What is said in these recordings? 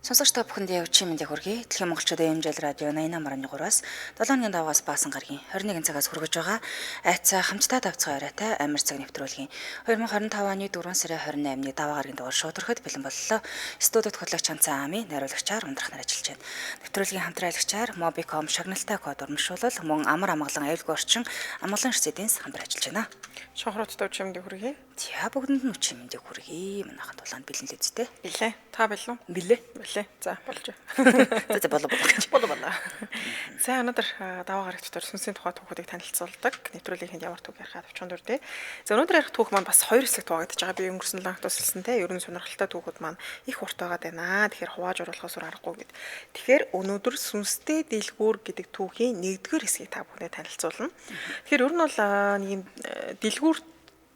Сонсогч та бүхэндээ өчийн мэндийг хүргэе. Дэлхийн монголчуудын эмжэл радио 88.3-аас 7 өдрийн даваас Баасан гарагийн 21 цагаас хүргэж байгаа айцаа хамтдаа тавцгаа оройтой амар цаг нэвтрүүлгийн 2025 оны 4 сарын 28-ны даваа гарагийн дугаар шууд өрөхөд бэлэн боллоо. Студид хөтлөгч Ханцаа Ами найруулагчаар ундрах нар ажиллаж байна. Нэвтрүүлгийн хамтран ажиллагчаар Mobicom шагналтай код урамшуулал мөн амар амгалан аюулгүй орчин амгалан резиденс хамтран ажиллаж байна. Шонхороттой өчийн мэндийг хүргэе. За бүгдэнд нь өчийн мэндийг хүргэе. Манайхан тулаанд бэлэн л үсттэй. Билээ. Та бэлэн үү? Билээ. Билээ. За болж. За за болоо болоо гэж. Болоо болоо. За өнөөдөр даваа гарагт дотор сүнсийн тухай түүхүүдийг танилцуулдаг. Нэвтрүүлгийн ямар түүх ярихаа товчхон дүрдээ. За өнөөдөр ярих түүх маань бас хоёр хэсэгт хуваагдаж байгаа. Би өнгөрсөн 7 хоногт тусалсан те. Ер нь сонирхолтой түүхүүд маань их урт байгаад байна. Тэгэхээр хувааж оруулахаас өөр аргагүй гэд. Тэгэхээр өнөөдөр сүнстэй дэлгүүр гэдэг түүхийн нэгдүгээр хэсгийг та бүхэндээ танилцуулна. Тэгэхээр ер нь бол нэг юм дэлгүүр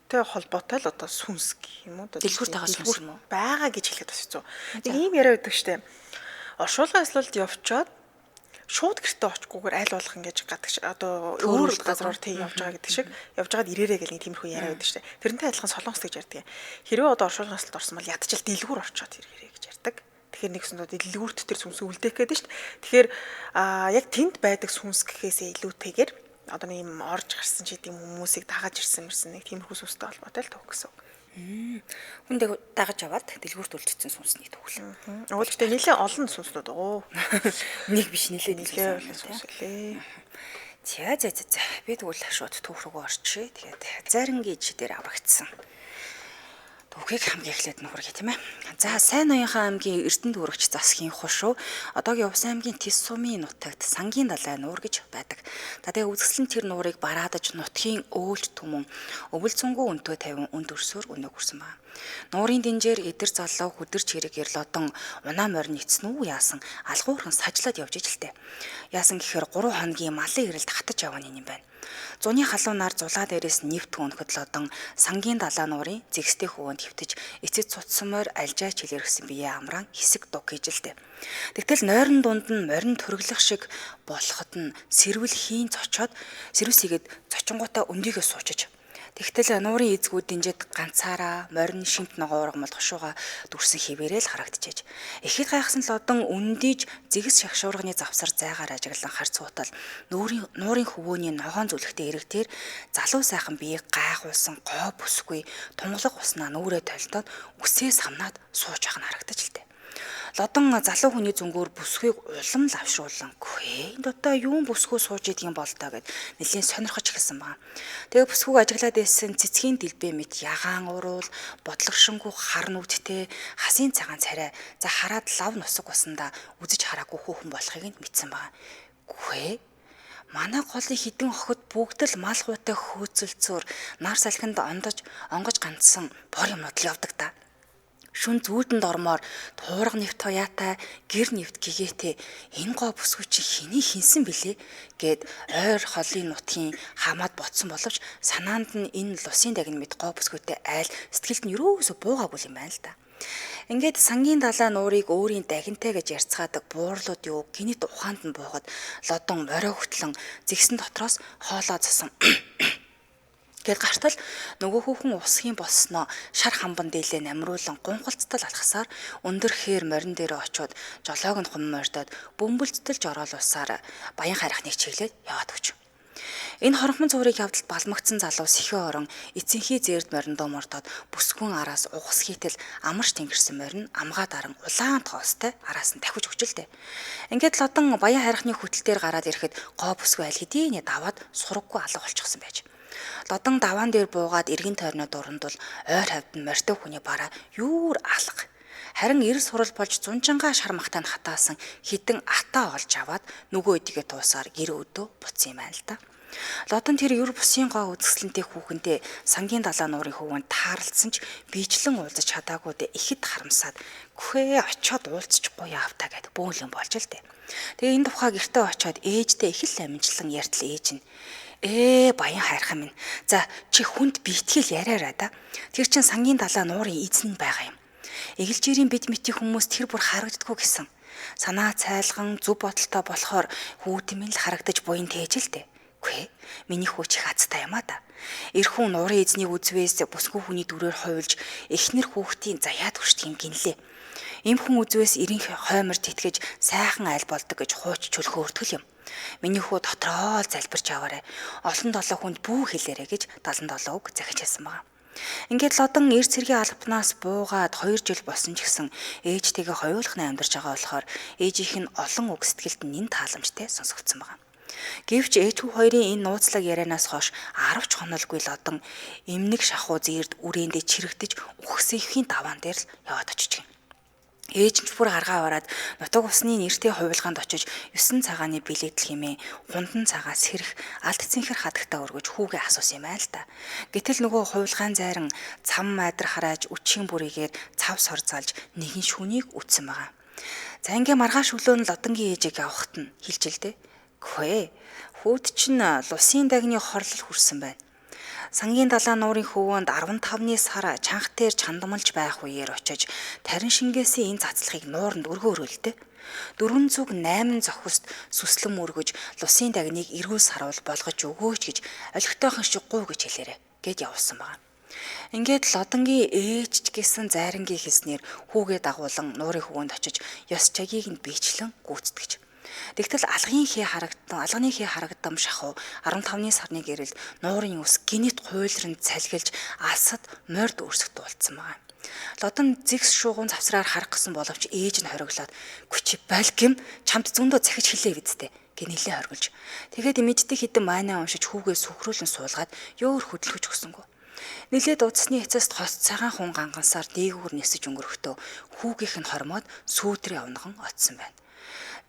тэ холбоотой л одоо сүнс гэх юм уу? Дэлгүүртэйгээ сүнс юм уу? Байгаа гэж хэлэхэд бас хэцүү. Нэг ийм яриа байдаг штэ. Оршуулгын аслалд явчаад шууд гэртээ очихгүйгээр аль болох ингэж гадагш одоо өөр газраар тий явж байгаа гэдэг шиг явж байгаад ирээрээ гэл нэг тиймэрхүү яриа байдаг штэ. Тэрнтэй адилхан солонгос гэж ярьдаг. Хэрвээ одоо оршуулгын аслалд орсон бол ядчил дэлгүүр орчоод ирээрээ гэж ярьдаг. Тэгэхээр нэг сүндөө дэлгүүрт тэр сүнс үлдээх гээд штэ. Тэгэхээр яг тэнд байдаг сүнс гэхээсээ илүүтэйгээр одоо нэг юм орж гарсан ч гэдэм хүмүүсийг дагаж ирсэн мэрсэн нэг тиймэрхүү сүнстэй холбоотой л түүх гэсэн үг. Хүн дагаж аваад дэлгүүрт үлдсэн сүнсний түүх л. Уул гэхдээ нэлээд олон сүнснүүд оо. Нэг биш нэлээд олон сүнс лээ. За за за за. Би тэгвэл шууд түүх рүү орчихъя. Тэгээд зарингийн чи дээр аврагдсан. Түүхийг хамгийн эхлээд нь хүргэе тийм ээ. За сайн ноёнхан аймгийн Эрдэнэт үүрэгч засгийн хушуу одоогийн Увс аймгийн Тис сумын нутагт Сангийн далай нуур гэж байдаг. За тэгээ үзэсгэлэн тэр нуурыг бараадаж нутгийн өөлж түмэн өвөл цүнгүү өнтөө тавин үнд өрсөөр өнөг хүрсэн байна. Нуурын дэнжээр эдэр залуу хүдэр чирэг эрлодон унаа морин эцэн үү яасан алгуурхан сажлаад явж ижилтэй. Яасан гэхээр 3 хоногийн малын эрэлд хатаж явна юм байна. Зуны халуунаар зулаа дээрээс нэвт хөнөхөд лодон сангийн далаа нуурын зэгстэй хөвөнд хөвтөж эцэд цутсан морь алжаа чилэрхсэн бие амраан хэсэг дуг гэж л дээ. Тэгтэл нойрон дунд нь морин төрөглөх шиг болоход нь сэрвэл хийн цочоод сэрвс хийгээд цочингуудаа өндийгөө суучиж. Тэгтэл нуурын эзгүүд дэнжэд ганцаараа морин шимт ногоо ургамал хошууга дүрсэн хിവэрэл харагдчихэж. Ихэд гайхсан лодон өндийж зэгс шагшуурганы завсар зайгаар ажиглан харцуутал нуурын хөвөөний ногоон зүлэгтэй эрэгтэр залуу сайхан биеийг гайхуулсан гоо бүсгүй тунгалаг уснаа нүрээ толтоод үсээ самнаад сууж байгаа нь харагдаж л дээ. Лодон залуу хүний зөнгөөр бүсгүйг улам лавшруулан "Гүхээ энд одоо юун бүсгүй сууж идэх юм бол тоо" гэд нэлийн сонирхож эхэлсэн байна. Тэгээ бүсгүйг ажиглаад байсан цэцгийн дэлбэ мэт ягаан уруул бодлогшингүй хар нүдтэй хасын цагаан царай за хараад лав нусаг усандаа үзэж хараагүй хүүхэн болохыг нь мэдсэн байна. "Гүхээ манай голын хідэн охид бүгд л мал гуйтай хөөцөлцөөр нар салхинд ондож онгож ганцсан бор юмнууд л явдаг та. Шүн зүүдэнд ормоор туурга нэвт туяатай гэр нэвт гэгээтэй энэ гоо бүсгүй чи хэний хинсэн блэ гэд ойр холын нутгийн хамаад ботсон боловч санаанд нь энэ лусын дагн мэд гоо бүсгүйтэй айл сэтгэлд нь ерөөсө буугаагүй юм байна л да. Ингээд сангийн далаа нуурыг өөрийн дагинтай гэж ярьцгаадаг буурлууд юу гинэт ухаанд нь буугаад лодон морой хөтлөн зэгсэн дотроос хоолоо засан Гэт гартал нөгөө хүүхэн усхийн болсноо шар хамбан дээлээ намруулан гунхалцтал алхасаар өндөр хээр морин дээр очиод жолоог нь хум мордоод бөмбөлцтөл жороолуулсаар баян харихныг чиглээд яваад өгч. Энэ хоромхон зуурыг явдалд балмагцсан залуу сэхээ орон эцэнхий зээрд мориндоо мордоод бүсгүн араас угс хийтэл амарч тэнгэрсэн морин амгаа даран улаан тоостой араас нь давхиж өгч л дээ. Ингээд лодон баян харихны хөтөл дээр гараад ирэхэд гоо бүсгүй аль хэдийн даваад сураггүй алга болчихсон байж. Лодон даваан дээр буугаад эргэн тойрноо дурандвал ойр хавьд нь морьтой хүний бараа юур алга. Харин эрс хурал болж зунжингаа шар махтаанд хатаасан хідэн атаа олж аваад нөгөө өдийгээ туусаар гэр өдөө буцсан юм байна л да. Лодон тэр юр бусын гоо үзэсгэлэнтэй хүүхэндээ сангийн далаа нуурын хөвөнд таарлцсан ч биечлэн уулзаж чадаагүй дэ ихэд харамсаад "Гүхээ очиод уулзчихгүй яав та" гэд бөөлөн болж л дээ. Тэгээ энэ тухай гэртээ очиод ээжтэй их л амжилтлан ярьтал ээж нь баян хайрхан минь. За чи хүнд битгэл яриараа да. Тэр чин сангийн далаа нуурын эзэн нь байгаа юм. Эгэлжээрийн бид мэтийн хүмүүс тэр бүр харагддаггүй гэсэн. Санаа цайлган зөв бодолтой болохоор хүүтэн минь л харагдаж буян тээж л дээ. Үгүй миний хүү чих азтай юм а да. Эр хүн нуурын эзнийг үзвээс бүсгүй хүний дүрээр хувилж эхнэр хүүхдийн заяад хүрчдэг юм гинлээ. Им хүн үзвээс эренх хоймор тэтгэж сайхан айл болдог гэж хууч чөлхөөртгөл юм. Миний хүү дотроо л залбирч аваарай. Олон долоо хүнд бүү хэлээрэ гэж 77 үг захиж хэлсэн байгаа. Ингээд Лодон эр цэргийн албанаас буугаад 2 жил болсон ч гэсэн ээжтэйгээ хоёулахны амьдарч байгаа болохоор ээжийнх нь олон үг сэтгэлд нэн тааламжтай сонсогдсон байгаа. Гэвч ээж хүү хоёрын энэ нууцлаг ярианаас хойш 10 ч хонолгүй Лодон эмнэг шахуу зээрд үрээндээ чирэгдэж үхсэхийн даваан дээр л яваад очиж гин. Ээж нь ч бүр гаргаа бараад нутаг усны нэртэй хувилгаанд очиж 9 цагааны бэлэгдэл хэмээн хундан цагаас сэрэх алт цэнхэр хадагтаа өргөж хүүгээ асуусан юм аа л та. Гэтэл нөгөө хувилгаан зайран цам майдар харааж үчийн бүрийгээр цав сор залж нэгэн шүнийг үтсэн байгаа. За ингээ маргааш өглөө нь Лодонгийн ээжийг явахт нь хэлж л дээ. Гхэ хүүд чинь лусын дагны хорлол хүрсэн байна. Сангийн далайн нуурын хөвөөнд 15-ны сар чанх дээр чандмалж байх үеэр очиж тарин шингээсийн энэ цацлагыг нууранд өргөөрөөлдөө. 408 зохист сүслэн мөргөж лусын дагныг эргүүл саруул болгож өгөөч гэж олигтойхон шиг гуй гэж хэлээрэ гэд явуулсан байгаа. Ингээд Лодонгийн ээж ч гэсэн зайрангийн хэлснээр хүүгээ дагуулan нуурын хөвөөнд очиж ёс чагийг нь биечлэн гүйцэтгэж. Тэгтэл алганы хээ харагдам шахуу 15-ны сарны гэрэлд нуурын ус гинэт хуйлранд цалгилж алсад морд өрсөх дуулцсан байгаа. Лодон зэгс шуугуун завсраар харах гэсэн боловч ээж нь хориглоод "Гүчи боль гим чамд зөндөө захиж хэлээ бидтэй" гэ нэлээ хоригдж. Тэгээд мэддэг хідэн майнаа уншиж хүүгээ сүхрүүлэн суулгаад ёор хөдөлгөж өгсөнгөө. Нилээд удасны эцэст хос цагаан хүн гангансаар дээгүүр нисэж өнгөрөхдөө хүүгийнх нь хормоод сүүдрийн овногон отсон байна.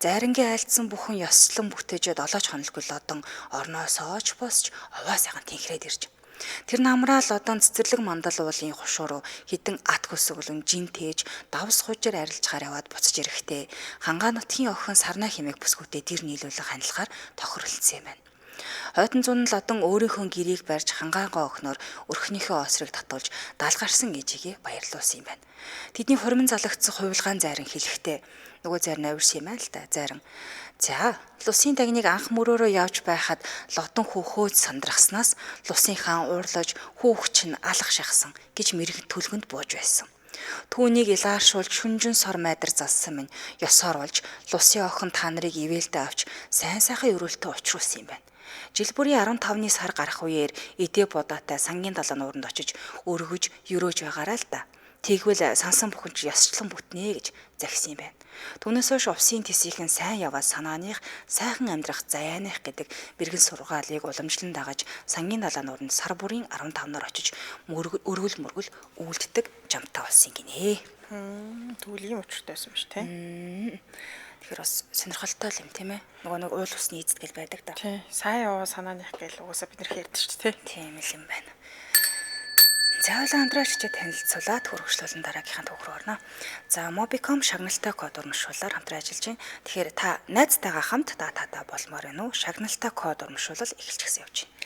Зайрангийн айлдсан бүхэн ёслон бүтээжээд олооч хонолгүй Лодон орноосоо ч босч овоо сайхан тэнхрээд ирж. Тэр намраа Лодон цэцэрлэг мандал уулын хушуу руу хідэн ат хөсөглөн жин тээж давс хужир арилжгаар яваад буцаж ирэхдээ хангаа нутгийн охин сарнаа хэмээх бүсгүүтэй дэр нийлүүлэх ханилгаар тохиролцсон юм байна. Хойтон зун Лодон өөрийнхөө гэрийг барьж хангаангоо охиноор өрхнийхөө осрыг татуулж дал гарсан ээжигээ баярлуулсан юм байна. Тэдний хурмын залгагдсан хувилгаан зайран хэлэхдээ нөгөө зайран авирсан юм аа л та зайран. За лусын дагныг анх мөрөөрөө явж байхад Лодон хүү хөөж сандрахснаас лусын хаан уурлаж хүүх чинь алах шахсан гэж мэрэгэн түлхэнд бууж байсан. Түүнийг илааршуулж шүнжин сор майдар залсан минь ёсоор болж лусын охин та нарыг ивээлдэ авч сайн сайхан өрөөлтөө учруулсан юм байна. Жил бүрийн 15-ны сар гарах үеэр эдээ будаатай сангийн далайн нууранд очиж өргөж өрөөж байгаарай л да. Тэгвэл сансан бүхэн ч ёсчлон бүтнэ гэж захисан юм байна. Түүнээс хойш увсын тэсийнхэн сайн яваа санааных сайхан амьдрах заяаных гэдэг мэрэгэн сургаалыг уламжлан дагаж сангийн далайн нууранд сар бүрийн 15-наар очиж өргөл мөргөл үйлддэг жамтай болсон гинэ. Тэгвэл ийм учиртай байсан биш тий. Тэгэхээр бас сонирхолтой л юм тийм ээ. Нөгөө нэг уул усны эзэд гэл байдаг да. Тий. Сайн яваа санааных гэл угаасаа бид нар ярьдэн шүү дээ. Тийм л юм байна. За хойлон хамтраач чичээ танилцуулаад хөргөжлүүлэн дараагийнхаа түүх рүү орно. За Mobicom шагналтай код урамшууллаар хамтран ажиллаж байна. Тэгэхээр та найзтайгаа хамт дататай болмоор байна уу? Шагналтай код урамшуулал эхэлчихсэн явж байна.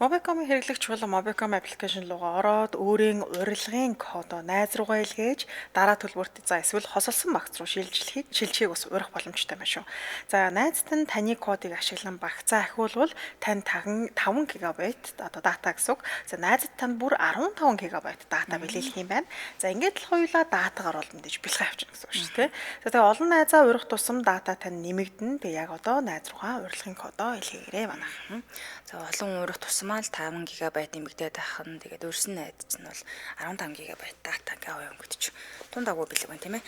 Mobicom-ын хэрэглэгч болон Mobicom application руугаа ороод өөрийн урилгын кодоо найз руугаа илгээж дараа төлбөрт за эсвэл хосолсон багц руу шилжихийг бас урих боломжтой байна шүү. За найзт нь таны кодыг ашиглан багцаа ахиулвал тань 5 ГБ одоо дата гэсэн үг. За найзад тань бүр 15 ГБ дата бэлэглэх юм байна. За ингээд л хоёулаа датагаар бол мэдээж бэлгээ авчирна гэсэн үг шүү дээ. За тэгээ олон найзаа урих тусам дата тань нэмэгдэнэ. Тэгээ яг одоо найз руугаа урилгын кодоо илгээгээрэй манайх. За олон урих тусмаа л 5 ГБ нэмэгдээд байх нь тэгээд өрсөн найз чинь бол 15 ГБ дата ингээ аваа өнгөтч тунд агуу бэлэг байна тийм ээ.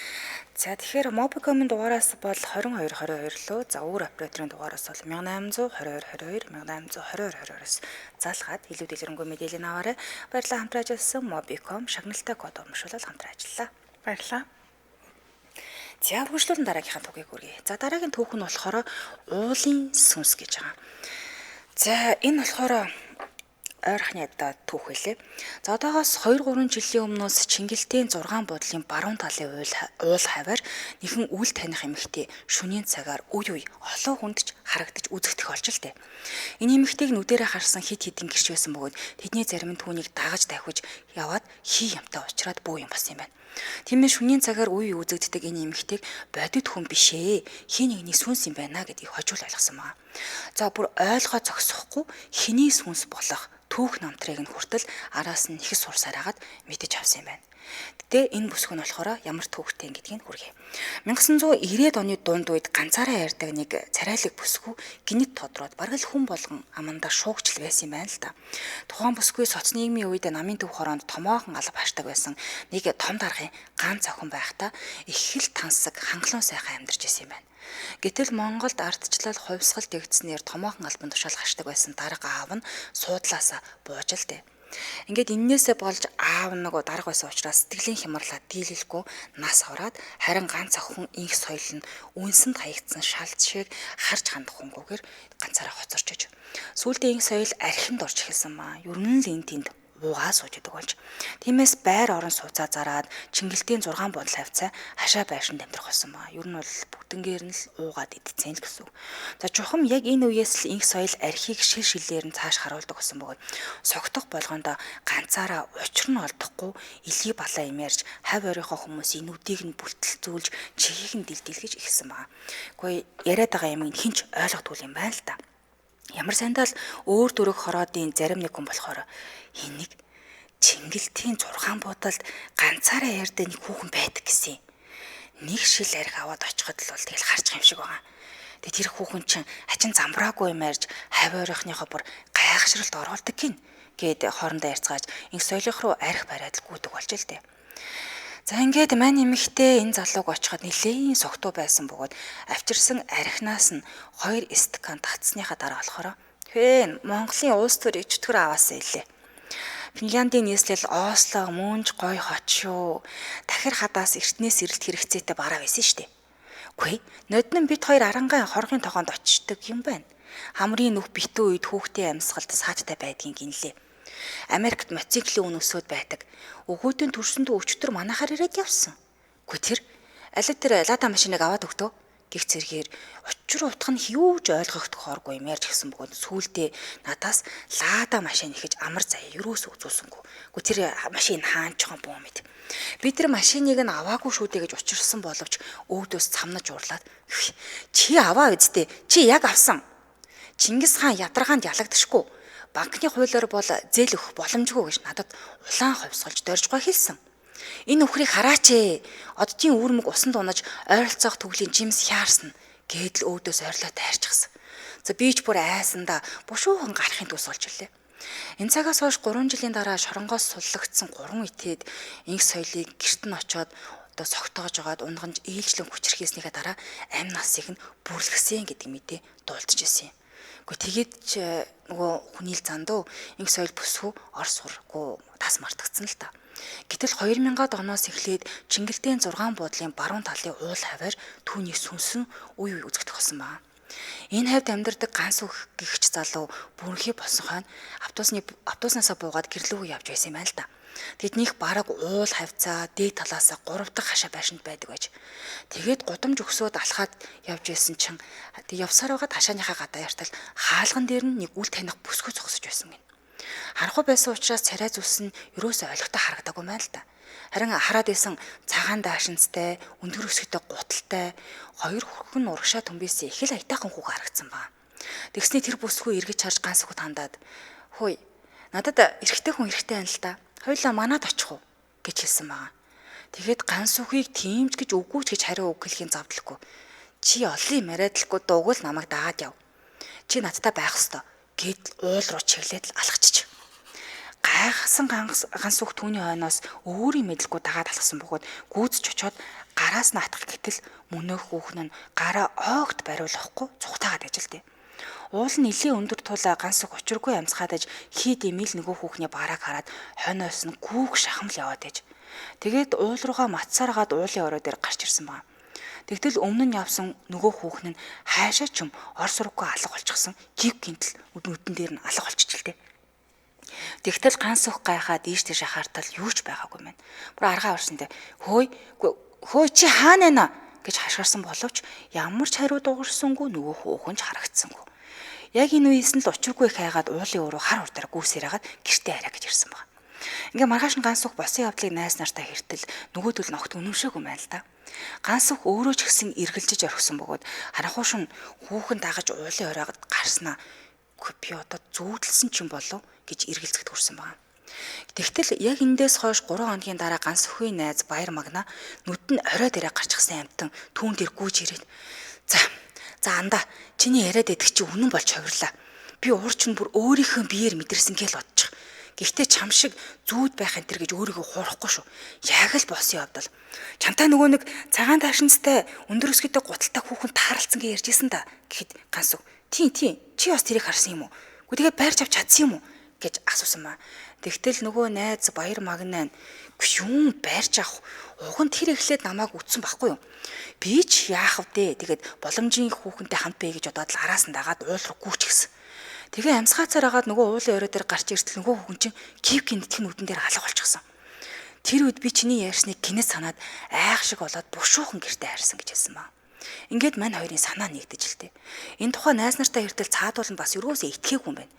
За тэгэхээр Mobicom-ын дугаараас бол 22 22 лөө за өөр операторын дугаараас бол 1822 22 1822 22-оос залгаад илүү дэлгэрэнгүй мэдээлэл аваарай. Баярлалаа хамтран ажилласан Mobicom шагналтай код урамшуулал хамтран ажиллалаа. Баярлалаа. За үргэлжлүүлэн дараагийнхаа түүхийг хүргэе. За дараагийн түүх нь болохоор уулын сүнс гэж байгаа. За энэ болохоор ойрхны одоо түүх байлээ. За одоогоос 2-3 жилийн өмнөөс Чингэлтийн 6 буудлын баруун талын уул хаваар нэгэн үл таних эмэгтэй шөнийн цагаар үе үе олон хүнд ч харагдаж үзэгдэх болж л дээ. Энэ эмэгтэйг нүдэрээ харсан хид хидэн гэрч байсан бөгөөд тэдний зарим нь түүнийг дагаж давхиж яваад хий юмтай уулзраад бүү юм болсон юм байна. Тиймээс шөнийн цагаар үе үе үзэгддэг энэ эмэгтэйг бодит хүн биш ээ. Хин нэгний сүнс юм байна гэдгийг хожуул ойлгосон байгаа. За бүр ойлгоо зогсохгүй хэний сүнс болох түүх намтрыг нь хүртэл араас нь их сурсаар хагаад мэдэж авсан юм байна. Гэтэ энэ бүсгүй нь болохоор ямар түүхтэй гэдгийг хүргэе. 1990-ад оны дунд үед ганцаараа ярьдаг нэг царайлаг бүсгүй гинэт тодроод бараг л хүн болгон амандаа шуугчл байсан юм байна л да. Тухайн бүсгүй соц нийгмийн үед намын төв хороонд томоохон алба хашдаг байсан нэг том даргын ганц охин байхдаа их хэл тансаг хангалуун сайхан амьдарч исэн юм байна. Гэтэл Монголд ардчлал хувьсгал дэгдснээр томоохон албан тушаал хашдаг байсан дарга аав нь суудлаасаа бууж л дээ. Ингээд эннээсээ болж аав нөгөө дарга байсан учраас сэтгэлийн хямралаа дийлэлгүй нас ороод харин ганц охин инх соёл нь үнсэнд хаягдсан шалт шиг харж хандах хүнгүүгээр ганцаараа хоцорч иж. Сүүлдээ инх соёл архинд орж эхэлсэн маа. Ер нь л энэ тэнд уугаа сууж идэг болж. Тиймээс байр орон сууцаа зараад Чингэлтийн 6 бодол хавцаа хашаа байшинд амьдрах болсон ба. Ер нь бол бүгднгээр нь л уугаад идсэн л гэсэн үг. За чухам яг энэ үеэс л инх соёл архийг шил шилээр нь цааш харуулдаг болсон бөгөөд согтох болгондоо ганцаараа учир нь олдохгүй илий балаа юм ярьж хав орийнхоо хүмүүсийн нүдийг нь бүлтэлзүүлж чихийг нь дилдэлгэж эхэлсэн байгаа. Гэхдээ яриад байгаа юм хинч ойлгохгүй юм байна л да. Ямар сандал өөр дөрөг хороодын зарим нэг хүн болохоор энийг Чингэлтийн 6 буудалд ганцаараа ярьдаг нэг хүүхэн байдаг гэсэн. Нэг шил арх аваад очиход л бол тэгэл харчих юм шиг байгаа. Тэгээ тэр хүүхэн чинь хачин замбраагүй юм ярьж хавь ойрхныхоо бүр гайхшралд оруулдаг гин гээд хоорондоо ярьцгааж инх соёлынх руу арх бариад л гүйдэг болж л дээ. За ингээд мань эмэгтэй энэ залууг очиход нэлээн согтуу байсан бөгөөд авчирсан архинаас нь 2 стакан татсныхаа дараа болохоор хээ Монголын улс төрийг чөтгөр аваасаа илээ. Финляндийн нийслэл Осло мөнж гой хот шүү. Тахир хадаас эртнээс эрэлт хэрэгцээтэй бараа байсан шүү дээ. Үгүй ноднон бит хоёр арангаан хоргын тогоонд очдог юм байна. Хамрын нүх битүү үед хүүхдийн амьсгалд саадтай байдгийг гинлээ. Америкт мотоциклийн үн өсөөд байдаг. Өгөөдийн төрсөндөө өчтөр манайхаар ирээд явсан. Үгүй тэр аль тэр лада машиныг аваад өгтөө гих зэргээр учир утга нь юу ч ойлгохдохооргүй юм ярьж гисэн бөгөөд сүүлдээ надаас лада машин ихэж амар заяа юроос үзүүлсэнгүй. Үгүй тэр машин хаанчхан буу мэд. Би тэр машиныг нь аваагүй шүү дээ гэж учирсан боловч өвдөөс цамнаж уурлаад чи аваа үсттэй чи яг авсан. Чингис хаан ядаргаанд ялагдчихгүй. Банкны хуулиар бол зээл өгөх боломжгүй гэж надад улаан ховсголж доржгой хэлсэн. Энэ үхрийг хараач ээ. Оддын үүрмэг усанд унаж ойролцоох төглийн жимс хяарсан гэдэл өөдөөс ойрлоо тайрчихсан. За би ч бүр айсандаа бушуухан гарахын төс болж илээ. Энэ цагаас хойш 3 жилийн дараа шоронгоос суллагдсан 3 итэд инх соёлыг гэрт нь очоод одоо согтоогож байгаад унгамж ээлжлэн хүчрхийснийхээ дараа амь насыг нь бүрлгэсэн гэдэг мэдээ дуулдчихсэн юм. Гэхдээ тэгээд ч нөгөө хүний л зандуу инх соёл бүсгүй ор сургүй тас мартагдсан л та. Гэтэл 2000-ад оноос эхлээд Чингэлтийн 6 буудлын баруун талын уул хаваар түүний сүнсэн үе үе үзэгдэх болсон байна. Энэ хавьд амьдардаг ганц үг гихч залуу бүрэнхий болсон хойно автобуснаасаа буугаад гэрлүүгөө явж байсан юм байна л да. Тэднийх бараг уул хавцаа дээд талаасаа 3 дахь хашаа байшинд байдаг байж. Тэгээд гудамж өгсөөд алхаад явж байсан чинь тэг явсаар байгаад хашааныхаа гадаа яртал хаалган дээр нь нэг үл таних бүсгүй зогсож байсан гин. Харанхуй байсан учраас царай зүс нь ерөөсөө ойлгохтой харагдаагүй байна л да. Харин хараад исэн цагаан даашинцтай, өндөр өсгөтэй гуталтай хоёр хөрхөн урагшаа төмбийсэн их л аятайхан хүүг харагдсан ба. Тэгсний тэр бүсгүй эргэж харж ганц хүүхэд хандаад "Хөөе, надад эрэгтэй хүн хэрэгтэй байна л да. Хоёлаа манад очих уу?" гэж хэлсэн байгаа. Тэгэхэд ганц хүүхийг тиймч гэж үгүй ч гэж хариу үг хэлхийн завдлахгүй. "Чи олон юм яриадлахгүй дуугал намайг дагаад яв. Чи надтай байх ёстой" гэд уул руу чиглээд л алхачих. Гайхсан ганц үг түүний хойноос өөрийн мэдлгүй дагаад алхсан бөгөөд гүйцэж очоод гараас нь атгах гэтэл мөнөөх хүүхэн нь гараа огт бариулахгүй цухтаагаад ажилтээ. Уул нь нэлээд өндөр тул ганц үг учиргүй амьсгаад аж хий дэмэл нөгөө хүүхний барааг хараад хойноос нь гүүх шахамл яваад аж. Тэгээд уул руугаа матсаар гаад уулын орой дээр гарч ирсэн байна. Тэгтэл өмнө нь явсан нөгөө хүүхэн нь хайшаа ч юм ор сурггүй алга болчихсон. Гів гинтл нүдэн дээр нь алга болчихжээ. Тэгтэл ганц үх гайхаад ийш тийш хартал юу ч байгаагүй мэн. Бүр аргаа орсон дээр хөөе хөөе чи хаана байна гэж хашгирсан боловч ямар ч хариу дуугарсангүй нөгөө хүүхэн ч харагдсангүй. Яг энэ үеэс нь л учиргүй их хайгаад уулын өрөө хар урдаар гүйсээр хагаад гэртээ хараа гэж ирсэн баг. Ингээ маргааш нь ганц үх босон явдлыг найз нартаа хэртэл нөгөөдөл нь огт үнэмшээгүй юм байна л да. Ганц үх өөрөө ч гэсэн эргэлжиж орхисон бөгөөд харанхуй шин хүүхэн дагаж уулын оройгод гарснаа би одоо зүүдэлсэн ч юм болов гэж эргэлзэхэд хүрсэн байна. Тэгтэл яг эндээс хойш 3 хоногийн дараа ганц өхний найз Баяр Магна нүд нь орой дээрээ гарчихсан амтан түүн дээр гүйж ирээд за за анда чиний яриад идэх чи үнэн болж хувирлаа. Би уур чинь бүр өөрийнхөө биеэр мэдэрсэн гээл бодчих. Гэхдээ чам шиг зүүд байх энэ төр гэж өөрийгөө хуурахгүй шүү. Яг л болсон явдал. Чамтай нөгөө нэг цагаан таашинцтай өндөр өсгөтэй гуталтай хүүхэн тааралцсан гэж ярьжсэн та гэхэд ганц үг. Тийм тийм чи бас тэрийг харсан юм уу? Гэхдээ тэгээд байрч авч чадсан юм уу гэж асуусан маа. Тэгтэл нөгөө найз Баяр Магнаа юм байрч авах уг нь тэр эхлээд намайг үтсэн байхгүй юу? Би ч яах вэ? Тэгээд боломжийн хүүхэнтэй хамт бай гэж бодоод л араас нь дагаад уул руу гүйчихсэн. Тэгээ амьсгаацаар агаад нөгөө уулын орой дээр гарч иртэл нөгөө хүүхэн чинь кивкийн тэтгэн нүдэн дээр алга болчихсон. Тэр үед би чиний ярьсныг гинэт санаад айх шиг болоод бушуухан гэртээ харсан гэж хэлсэн ба. Ингээд мань хоёрын санаа нэгдэж л тээ. Энэ тухай найз нартай хэртэл цаадуул нь бас юусоо итгээгүй юм байна.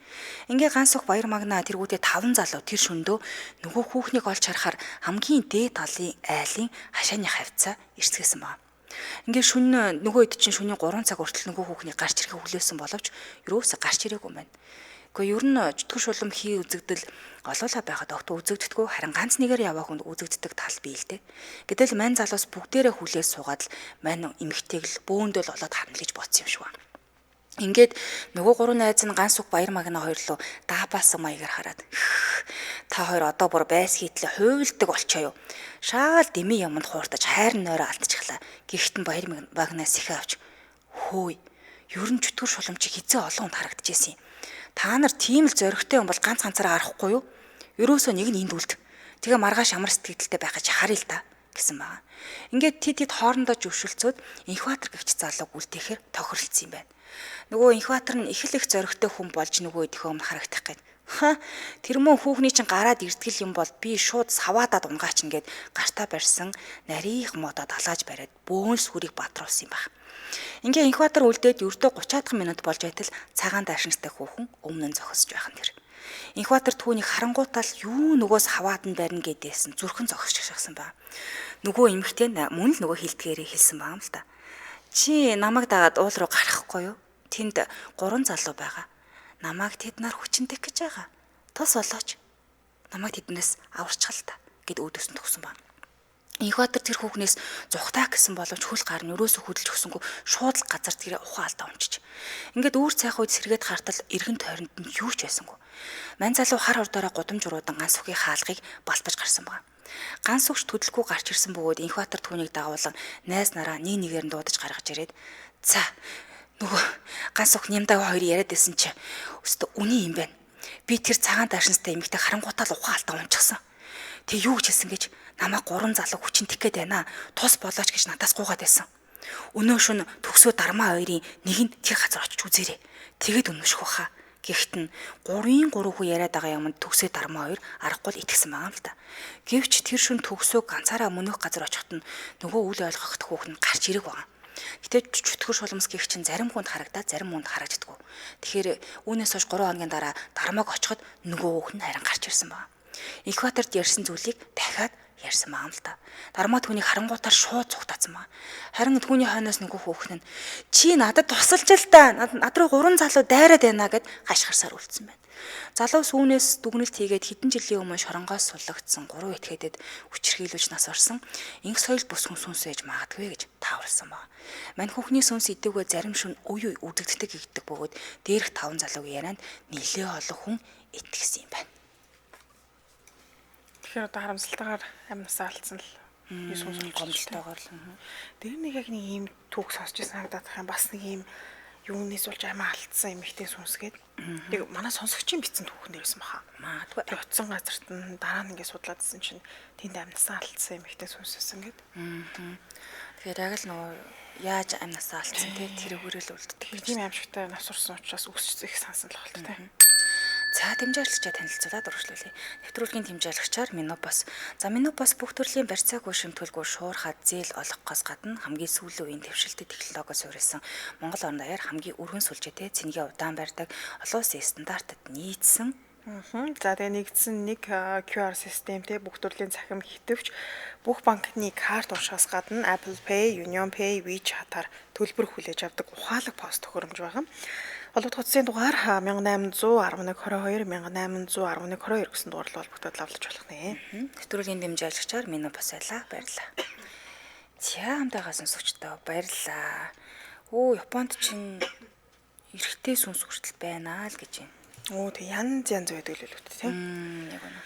Ингээ ганц ух Баяр Магнаа тэргүүтээ 5 залуу тэр шөндөө нөгөө хүүхнийг олж харахаар хамгийн дээд талын айлын хашааны хавцаа ирцгээсэн байна. Ингээ шөнө нөгөө хэд чинь шөнийн 3 цаг хүртэл нөгөө хүүхний гарч ирэхийг хүлээсэн боловч юусоо гарч ирээгүй юм байна. Гэхдээ ер нь чөтгөр шулам хий үзэгдэл олоолаа байхад огт үзэгддэггүй харин ганц нэгээр яваа хүнд үзэгддэг тал бий л дээ. Гэтэл мань залуус бүгдээрээ хүлээж суугаад л мань эмэгтэйг л бөөндөл олоод харна л гэж бодсон юм шиг байна. Ингээд нөгөө гурван найз нь ганц уг Баяр Магна хоёр руу даабаасан маягаар хараад та хоёр одоо бүр байс хийтлээ хуйлдаг болчоо юу. Шаал дэмий юмд хууртаж хайр нойроо алдчихлаа. Гэхдээ нь Баяр Магнаас ихэ авч хөөе. Ер нь чөтгөр шулам чи хизээ олон хүнд харагдчихсэн юм. Та нар тийм л зоригтой юм бол ганц ганцаараа харахгүй юу? Ерөөсөө нэг нь энд үлд. Тэгээ маргааш амар сэтгэлдэлтэй байх гэж харъя л да гэсэн байгаа. Ингээд тэд тэд хоорондоо зөвшөлдсөд Инхбатар гэгч залууг үлдээхээр тохиролцсон юм байна. Нөгөө Инхбатар нь их л их зоригтой хүн болж нөгөө эдхээ өмнө харагдах гээд. Ха тэр мөн хүүхний чинь гараад ирдгэл юм бол би шууд саваадаад унгаач ингээд гартаа барьсан нарийнх модоо далааж бариад бөөн сүрийг батруулсан юм баг. Ингээ Инхбатар үлдээд ердөө 30-аад минут болж байтал цагаан даашинтай хүүхэн өмнө нь зогсож байх нь тэр. Инхбатар түүнийг харангуутаал юу нөгөөс хаваад нь барина гэдээсэн зүрхэн зогсож шахсан ба. Нөгөө эмэгтэй мөн л нөгөө хилдгээрээ хэлсэн байгаа юм л та. Чи намайг дагаад уул руу гарахгүй юу? Тэнд 3 залуу байгаа. Намайг тэд нар хүчинтэх гэж байгаа. Тус болооч. Намайг тэднээс аварчхал та гэд өөдөөс нь төгсөн байна. Инхбатар тэр хүүхнээс зүхтаа гэсэн боловч хөл гар нь өрөөсө хөдөлж өгсөнгөө шууд л газар тэрэ ухаан алдаа унчиж. Ингээд үүр цайх үед сэргээд хартал эргэн тойронд нь юу ч байсангүй. Мань залуу хар хордоороо гудамж уруудан ганц үхий хаалгыг балбаж гарсан байна. Ганц үгч төдөлгүй гарч ирсэн бөгөөд Инхбатар түүнийг дагуулan найз нараа нэг нэгээр нь дуудаж гаргаж ирээд за нөгөө ганц үх нямдаа хоёр яриад байсан чи өстө үний юм байна. Би тэр цагаан даашинстай эмэгтэй харангуутаа л ухаан алдаа унчихсан. Тэг юу гэж хэлсэн гэж намайг 3 залуу хүчин тэх гээд байна. Тус болооч гэж надаас гуугаад байсан. Өнөө шөнө төгсөө дармаа хоёрын нэг нь тэр газар очиж үзээрэй. Тэгэд үнэмших баха. Гэхдээ нь 3-ын 3 хүн яриад байгаа юмд төгсөө дармаа хоёр аргагүй л итгэсэн байгаа юм л та. Гэвч тэр шөнө төгсөө ганцаараа мөнөх газар очиход нь нөгөө үл ойлгохт хүүхэн гарч ирээг байгаа. Гэтэ чөтгөр шуламс гэх чинь зарим хүнд харагдаад зарим хүнд харагддаггүй. Тэгэхээр үүнээс хойш 3 хоногийн дараа дармааг очиход нөгөө хүүхэн харин гарч ирсэн байгаа. Инхбатарт ярьсан зүйлийг дахиад ярьсан байгаа юм л та. Дармаа түүнийг харангуутаар шууд цугтаацсан байгаа. Харин түүний хойноос нөгөө хүүхэн нь чи надад тусалж л та. Над руу 3 залуу дайраад байна гэд гашгарсаар үлдсэн байна. Залуус үүнээс дүгнэлт хийгээд хэдэн жилийн өмнө шоронгоос суллагдсан 3 этгээдэд хүчирхийлүүлж нас орсон инх соёл бус хүн сүнс ээж магадгүй гэж тааварлсан байна. Мань хүүхний сүнс идэвгүй зарим шүн үе үе үзэгддэг гэгддэг бөгөөд дээрх 5 залуугийн ярианд нэлээ олон хүн итгэсэн юм байна. Тэгэхээр одоо харамсалтайгаар амнасаа алдсан л сүнс гомдолтойгоор л. Тэр нэг яг нэг ийм түүх сонсч ирсэн харагдаад байх юм. Бас нэг ийм юунээс болж амиа алдсан эмэгтэй сүнс гээд. Тэг манай сонсогчийн бичсэн түүхэн дээр байсан баха. Магадгүй. Тэг утсан газарт нь дараа нь ингээд судлаад ирсэн чинь тэнд амнасаа алдсан эмэгтэй сүнс байсан гээд. Тэгэхээр яг л нөгөө яаж амнасаа алдсан те тэрүүгээрээ л үлддэг. Тийм аимшигтай нас урсан учраас өсч их сансан л болт те. За дэмжээлагчаа танилцуулаад үргэлжлүүлье. Нэвтрүүлгийн дэмжээлагчаар Минопос. За Минопос бүх төрлийн барьцаагүй шимтгэлгүй шуурхаа зээл олгохоос гадна хамгийн сүүлийн үеийн дэвшилтэд технологиос суурилсан Монгол орон даяар хамгийн өргөн сүлжээтэй цэнгийн удаан барьдаг олон улсын стандартад нийцсэн. За тэгээ нэгдсэн нэг QR системтэй бүх төрлийн цахим хитвч бүх банкны карт уншихаас гадна Apple Pay, Union Pay, WeChat-аар төлбөр хүлээж авдаг ухаалаг пост төхөөрөмж байгаа. Холбогдох утасны дугаар 1811 22 1811 22 гэсэн дугаарлал холбогдоод лавлаж болох нэ. Нэвтрүүлгийн дэмжиж ажиллагчаар минь бас байлаа. Баярлалаа. За хамтайгаа сонсогчдоо баярлалаа. Өө Японд чинь эрэгтэй сүнс хүртэл байна л гэж байна. Оо тэг янз янз байдаг л үү тийм. Яг үнэ.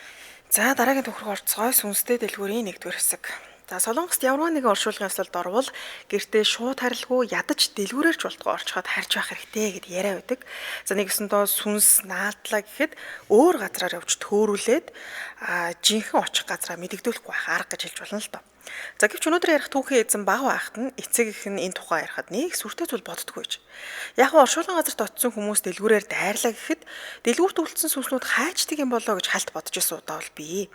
За дараагийн төхрөх орцгой сүнстэй дэлгүүрийн 1-р хэсэг. За Солонгост ямар нэгэн оршуулгын ёслолд орвол гэртээ шууд харилгүй ядаж дэлгүүрээр ч болтгоо орчход харж байх хэрэгтэй гэд яриа байдаг. За нэгсэндээ сүнс наадлаа гэхэд өөр газраар явж төөрүүлээд жинхэнэ очих газраа мэдэгдүүлэхгүй байх арга гэж хэлж болно л доо. За гэвч өнөөдөр ярих түүхийн эзэн баг байхад нь эцэг их нь энэ тухай ярихад нэг сүртэй зүйл боддгоо гэж. Яг нь оршуулгын газарт очисон хүмүүс дэлгүүрээр дайрлаа гэхэд дэлгүүрт үлдсэн сүнснүүд хайчдаг юм болоо гэж халт бодож исэн удаа бол бий.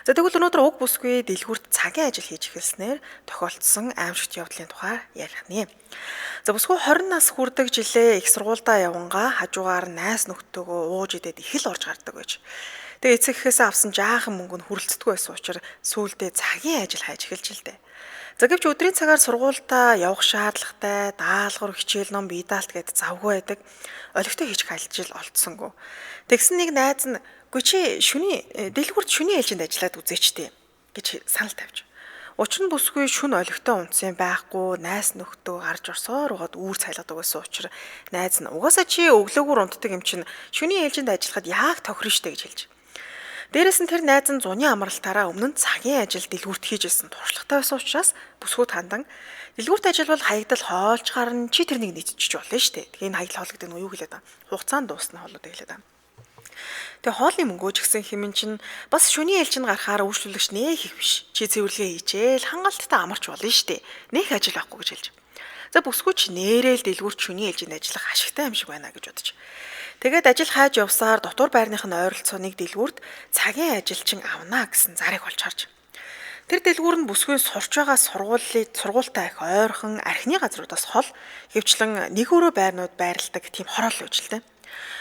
За тэгвэл өнөөдөр уг бүсгүй дэлгүүрт цагийн ажил хийж эхэлснээр тохиолдсон аимшигт явдлын тухай ярих нэ. За бүсгүй 20 нас хүрдэг жилээ их сургуульдаа явангаа хажуугаар найс нөхдөөгөө ууж идээд их л орж гардаг байж. Тэгээ эцэг эхээсээ авсан жаахан мөнгө нь хүрэлцдэггүй байсан учраас сүүлдээ цагийн ажил хайж эхэлж л дээ. За гэвч өдрийн цагаар сургуультаа явах шаардлагатай, даалгавар, хичээл ном бие даалт гээд завгүй байдаг. Олигтой хийж ажил олдсонгүй. Тэгсэн нэг найз нь "Үгүй чи шүний дэлгүүрт шүний ээлжинд ажиллаад үзээч тээ" гэж санал тавьж. Учир нь бүсгүй шүн олигтой унтсан байхгүй, найс нөхдөө гарч орсоор угаад үүр цайлгадаг байсан учраас найз нь "Угаасаа чи өглөөгөр унтдаг юм чинь шүний ээлжинд ажиллахад яг тохирно штэ" гэж хэлж. Дээрээс нь тэр найз нь зуны амралтаараа өмнө нь цагийн ажил дэлгүүрт хийж исэн туршлагатай байсан учраас бүсгүйд хандан дэлгүүрт ажиллавал хаягдал хоолж гарна, чи тэрнийг нийтчих болно штэ. Тэгээ энэ хаягдал хоол гэдэг нь юу хэлээд байгаа? Хугацаанд дуусна хоолууд хэлээд байгаа. Тэгээ хоолны мөнгөө ч гэсэн хэмээн чинь бас шүний ээлжинд гарахаар үйлчлүүлэгч нэх их биш. Чи цэвэрлэгээ хийжээл хангалттай амарч болно штэ. Нэх ажил байхгүй гэж хэлж. За бүсгүй ч нэрэл дэлгүүрт шүний ээлжинд ажиллах ашигтай юм шиг байна гэж бодож. Тэгээд ажил хайж явсаар дотор байрных нь ойролцоо нэг дэлгүүрт цагийн ажилчин авна гэсэн зарыг олж харж. Тэр дэлгүүр нь бүсгүй сурч байгаа сургуультай их ойрхон архины газруудаас хол хөвчлэн нэг өрөө байрнууд байрладаг тийм хороол байж л дээ.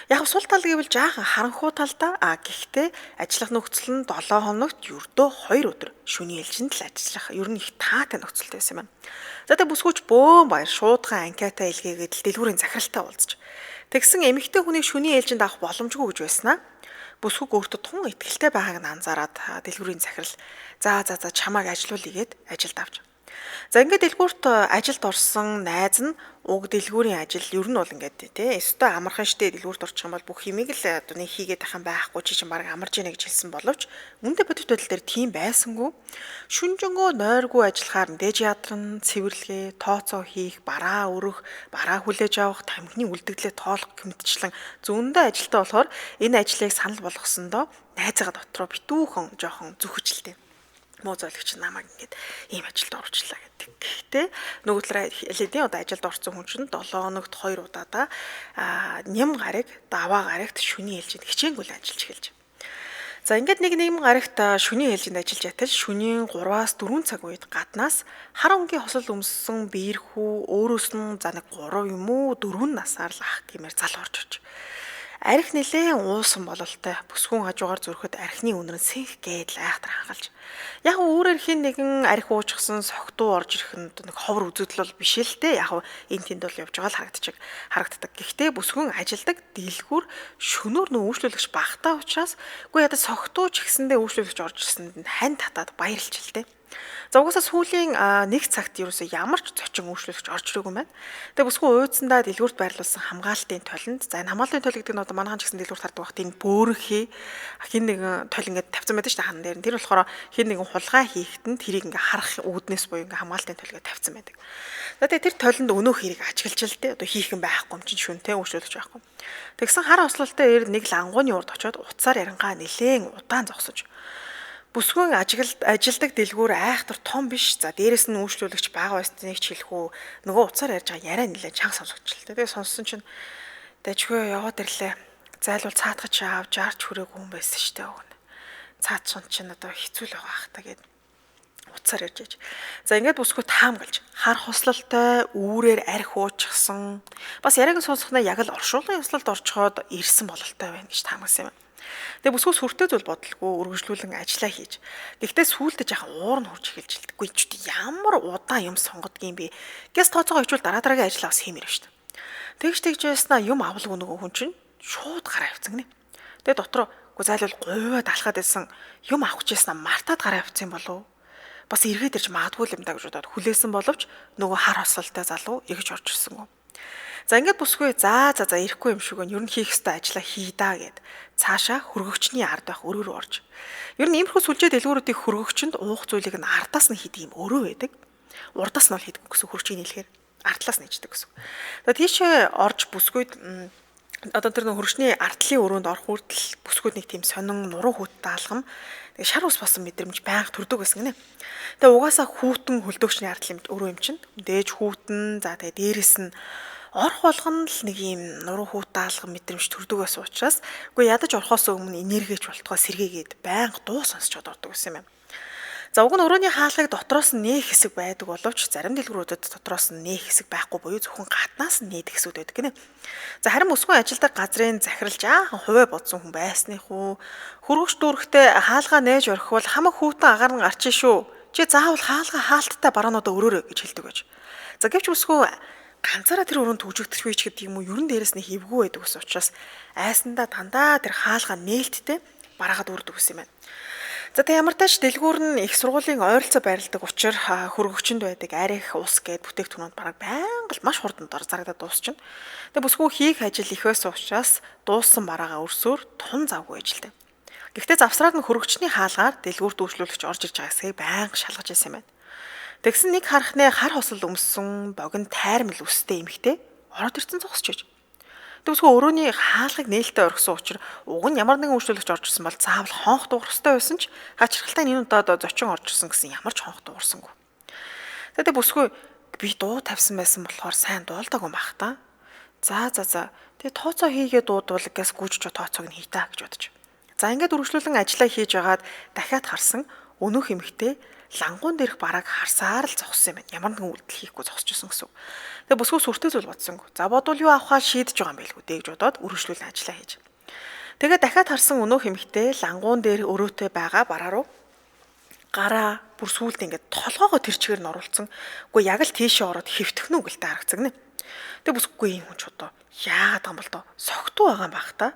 Яг сул тал гэвэл жаахан харанхуй талдаа, гэхдээ ажиллах нөхцөл нь 7 хоногт ердөө 2 өдөр шүний ээлжинд л ажиллах ер нь их таатай нөхцөлтэй байсан юм байна. За тэг бүсгүйч бөөн баяр шуудхан анкета илгээгээд л дэлгүүрийн захиралтай уулзч. Тэгсэн эмэгтэй хүнийг шүний ээлжинд авах боломжгүй гэж байснаа. Бүсгүйг өөртөө тун итгэлтэй байгааг нь анзаараад дэлгүүрийн захирал за за за чамааг ажилуулъя гэд ажилд авч. За ингээд дэлгүүрт ажилд орсон найз нь уг дэлгүүрийн ажил ер нь бол ингээд тий өстой амархан штэ, дэлгүүрт орчих юм бол бүх юмыг л одоо нэг хийгээд байх юм байхгүй, чи чинь баг амарж ийнэ гэж хэлсэн боловч үүндээ бодит байдал дээр тийм байсангүй. Шүнжэнгөө нойргүй ажиллахаар мэдээж ядарна, цэвэрлэгээ, тооцоо хийх, бараа өрөх, бараа хүлээж авах, тамхины үлдэгдлээ тоолох гэмтчлэн зөндөө ажилтаа болохоор энэ ажлыг санал болгосондоо найзгаа дотроо битүүхэн жоохон зүхэж л дээ. Муу зоологч намайг ингээд ийм ажилд оруулчлаа гэдэг. Гэхдээ нөгөө талаараа эледийн одоо ажилд орсон хүн чинь 7 хоногт 2 удаадаа ням гараг, даваа гарагт шүний ээлжинд хичээнгүйл ажиллаж эхэлж. За ингээд нэг нэм гарагт шүний ээлжинд ажиллаж ятал шүнийн 3-аас 4 цаг үед гаднаас хар өнгийн хосол өмссөн биерхүү өөрөөс нь за нэг 3 юм уу 4 насаар л ах гэмээр зал орж ирж. Арх нэлээн уусан бололтой бүсгүн хажуугаар зөрөхөд архины үнэр нь сэнх гээд л айхтар хангалж. Яг өөрөөр хин нэгэн арх уучсан согтуу орж ирэх нь нэг ховор үзэгдэл бол биш л дээ. Яг энэ тэнд бол явж байгаа л харагддаг. Гэхдээ бүсгүн ажилдаг дэлгүүр шөнөөр нөө үйлчлүүлэгч багтаа учраас үгүй ядаж согтуу ч гэсэндээ үйлчлүүлэгч орж ирсэнд нь хань татаад баярлж л дээ. За угаасаа сүүлийн нэг цагт ерөөсөө ямар ч зочин үйлчлүүлэгч орж ирээгүй юм байна. Тэгээ бүсгүй ууцсандаа дэлгүүрт байрлуулсан хамгаалтын толинд, за энэ хамгаалтын тол гэдэг нь одоо манайхан ч гэсэн дэлгүүрт хардаг багт энэ бөөрөнхий хин нэгэн тол ингээд тавьсан байдаг шүү дээ хан дээр. Тэр болохоор хин нэгэн хулгай хийхэд нь тэрийг ингээд харах үүднээс буюу ингээд хамгаалтын тол ингээд тавьсан байдаг. За тэгээ тэр толинд өнөөх хэрэг ажиглаж л дээ. Одоо хийх юм байхгүй юм чинь шүнтэй үйлчлүүлэгч байхгүй. Тэгсэн хар ослолтой эр нэг лангууны урд очиод утсаар ярангаа нилээн удаан зогсож. Бүсгүйн ажилдаг дэлгүүр айхтар том биш. За дээрэс нь үйлчлүүлэгч бага байсныг ч хэлэх үү. Нөгөө утсаар ярьж байгаа яриа нэлээд чанга сонсогдчихлээ. Тэгээ сонссон чинь дажгүй яваад ирлээ. Зайлвал цаатгаж аав жаарч хүрээгүй хүн байсан штэ өгнө. Цаат сун чинь одоо хэцүү л байгаа ах та гэд утсаар ярьж яж. За ингээд бүсгүй таамаглаж хар хослолтой үүрээр арх уучихсан. Бас яриаг нь сонсохноо яг л оршуулгын ёслолд орчхоод ирсэн бололтой байна гэж таамагласан юм. Тэгээ бүсгүй сүртэй зүйл бодлого үргэлжлүүлэн ажиллаа хийж. Гэхдээ сүүлдээ жаахан уур нь хурж эхэлж илдэггүй ч ямар удаан юм сонгодгийн бэ. Гэс тооцоогоо хичүүл дараа дараагийн ажиллаа бас хиймээр байна шүү дээ. Тэгж байснаа юм авалгүй нөгөө хүн чинь шууд гараа явцсан гинэ. Тэгээ дотроо үгүй зайлвал гуйваад алхаад байсан юм авах гэжсэн мартаад гараа явцсан болов. Бас эргээд ирж магадгүй юм да гэж бодоод хүлээсэн боловч нөгөө хар хосолтой залуу эргэж орж ирсэнгүй. За ингээд бүсгүй за ирэхгүй юм шиг байна. Ер нь хийх ёстой ажлаа хий даа гэд цаашаа хөргөгчний ард байх өрөө рүү орж. Ер нь иймэрхүү сүлжээ дэлгүүрүүдийн хөргөгчөнд уух зүйлийг нь ардаас нь хийдэг юм өрөө байдаг. Урдаас нь бол хийдэг гэсэн хөргөчийг нийлэхээр ардлаас нь хийдэг гэсэн. За тийшээ орж бүсгүйд одоо тэр нэг хөргөчний ардлын өрөөнд орох хүртэл бүсгүйд нэг тийм сонин нуруу хүүт даалгам тэгээ шар ус болсон мэдрэмж байнга төрдөг байсан гинэ. Тэгээ угаасаа хүүтэн хөлдөөгчний ардл өрөө юм чинь дээж хүүтэн за тэгээ дээрэс нь орох болгоно л нэг юм нуруу хүүт даалгам мэдрэмж төрдөг байсан учраас үгүй ядаж орохоос өмнө энергич болтгоо сэргээгээд байнга дуу сонсчод ордог байсан юм. За уг нь өрөөний хаалгыг дотроос нь нээх хэсэг байдаг боловч зарим дэлгүүрүүдэд дотроос нь нээх хэсэг байхгүй буюу зөвхөн гаднаас нь нээдэг хэсүүд байдаг гинэ. За харин бүсгүй ажилдаг газрын захирал жаахан хувиа бодсон хүн байсных уу? Хөргөгч дүүрэгтээ хаалгаа нээж орхивол хамаг хүүтэн агаар нь гарч шүү. Чи заавал хаалгаа хаалттай бараануудаа өрөөрэй гэж хэлдэг байж. За гэвч бүсгүй ганцаараа тэр өрөөнд түжигдэх үеч гэдэг юм уу? Ерөн дээрэс нь хэвгүй байдаг ус учраас айсандаа дандаа тэр хаалгаа нээлттэй бараагаад үрдэг ус юм байна. За тэг ямар тач дэлгүүр нь их сургуулийн ойролцоо байрладаг учраас хөргөгчөнд байдаг арих ус гээд бүтээгдэхүүнүүд бараг байнга л маш хурдан дор зарагдаад дуусчихна. Тэг бүсгүй хийх ажил их байсан учраас дууссан бараагаа өрсөөр тун завгүй ажилтай. Гэхдээ завсраад нь хөргөгчний хаалгаар дэлгүүр дүүшлүүлэгч орж ирж байгаа хэсгийг байнга шалгаж байсан юм байна. Тэгсэн нэг харахнээ хар хосол өмссөн богино тайрмал үстэй эмэгтэй ороод ирсэн зогсож. Тэгвсгүй өрөөний хаалгыг нээлттэй орхисон учраас уг нь ямар нэгэн үйлчлүүлэгч орж ирсэн бол заавал хонх дуугарах ёстой байсан ч хачирхалтай нь энэ удаад зочин орж ирсэн гэсэн ямар ч хонх дуугарсангүй. Тэгээд бүсгүй би дуу тавьсан байсан болохоор сайн дуулдаагүй байх та. За. Тэгээ тооцоо хийгээ дуудвал газ гүйж ч тооцоог нь хий та гэж бодож. За ингээд үргэлжлүүлэн ажиллаа хийж байгаад дахиад харсан өнөөх эмэгтэй лангуун дээрх барааг харсаар л зогссон юм байна. Ямар нэгэн үйлдэл хийхгүй зогсож исэн гэсэн. Тэгээ бүсгүй сүртэй зүйл бодсонгүй. За бодвол юу авахаа шийдэж байгаа юм байлгүй дээ гэж бодоод үргэлжлүүлэн ажиллаа хийж. Тэгээ дахиад харсан өнөөх эмэгтэй лангуун дээр өрөөтэй байгаа бараа руу гараа бүр сүулт ингээд толгоогоо тэр чигээр нь оруулсан. Үгүй яг л тийшээ ороод хэвтэх нү гэлтэй харагцсан гинэ. Тэгээ бүсгүй юм хүн ч одоо яагаад байгаа юм бол доо согтуу байгаа юм бах та.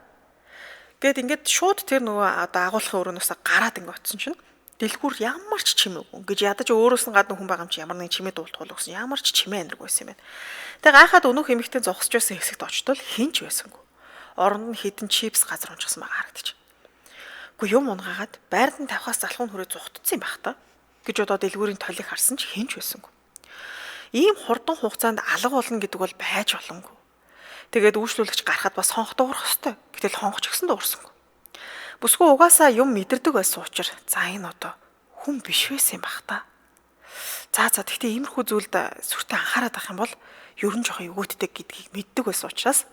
Гэт ингээд шууд тэр нөгөө одоо агуулгын өрөөнөөсөө гараад ингээд очсон чинь дэлгүүр ямар ч чимээгүй. Ингэж ядаж өөрөөс нь гадна хүн байгаа юм чи ямар нэгэн чимээ дуулдах гэсэн ямар ч чимээ аниргүй байсан юм байна. Тэгээ гайхаад өнөөх эмэгтэй зогсож байсан хэсэгт очтол хэн ч байсангүй. Оронд нь хідэн чипс газар унчихсан байгаа харагдчих. Үгүй юм унгаагаад байранд нь тавихаас залхуун хүрээ зугтцсан юм байх та гэж одоо дэлгүүрийн толийг харсан ч хэн ч байсангүй. Ийм хурдан хугацаанд алга болно гэдэг бол байж боломгүй. Тэгээд үйлчлүүлэгч гарахад бас хонх дуурах ёстой. Гэтэл хонх ч гэсэн дуурсангүй. Бүсгүй угаасаа юм мэдэрдэг байсан учраас за энэ одоо хүн биш байсан юм бах та. За тэгтээ иймэрхүү зүйлд сүртэй анхаарат байх юм бол ер нь жоохон эвгүүтдэг гэдгийг мэддэг байсан учраас